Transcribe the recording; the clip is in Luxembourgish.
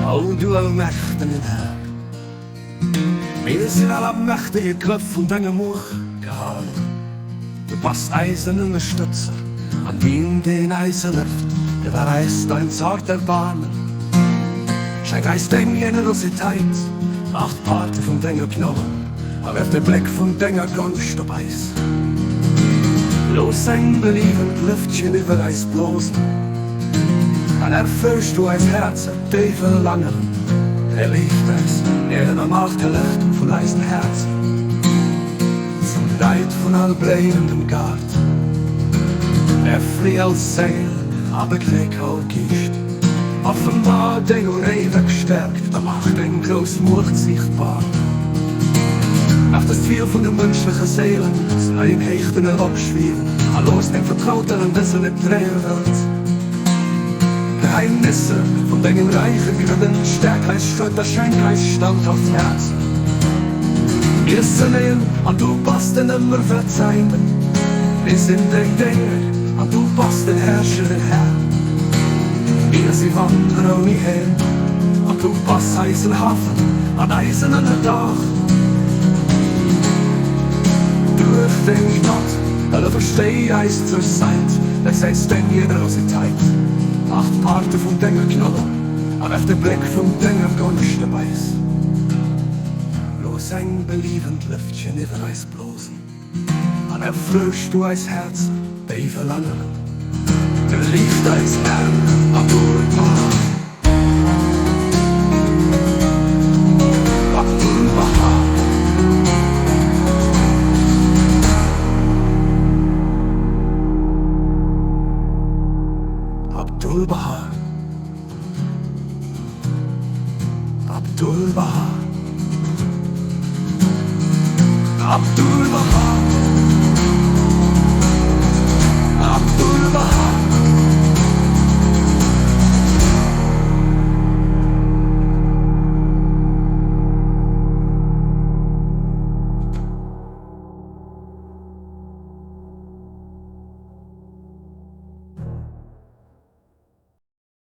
O du allmächtegen Här, mir sinn all am mächtege Grëff vun denger Muecht gehalen. Du bass eisen Ënnerstëtzer an deen, deen eis hëlleft, iwwer eis dein zart Erbaarmen. Schenk eis deng Generositéit, maach d'Parte vun denger Gnod a werf de Bléck vun denger Gonscht op eis. Looss eng beliewend Lëftchen iwwer eis blosen an erfëlls du eis Häerzer déi Verlangen. Erliicht eis Ären a maach d'Lëcht vun eisen Häerzen zum Leid vun all bléiendem Gaart. Erfri all Séil a begléck all Geescht. Offenbar deng onéiweg Stärkt a maach deng grouss Muecht siichtbar. Maach dass d'Wiel vun de mënschleche Séilen zu neien Héichten eropschwiewen a looss deng Vertrauten an dëser net dréier Welt D'Geheimnisser vun dengem Räich ergrënnen. Stäerk eis Schrëtt a schenk eis standhaft Häerzer. Mir sënnegen an du bass den ëmmer Verzeihenden. Mir sinn deng Dénger an du bass den herrschenden Här. Mir si Wanderer ouni Heem an du bass eisen Hafen an eisen Ënnerdaach. Duerch deng Gnod ëllewe stéi eis zur Säit, dat säis deng Generositéit. Maach d'Parte vun denger Gnod a werf de Bléck vun denger Gonscht op eis. Looss eng beliewend Lëftchen iwwer eis blosen an erfrësch du eis Häerzer, déi verlangeren. Liicht eis Här, Abdul-Baha. Abdul-Baha. Abdul-Baha. Abdul-Baha. Abdul-Baha.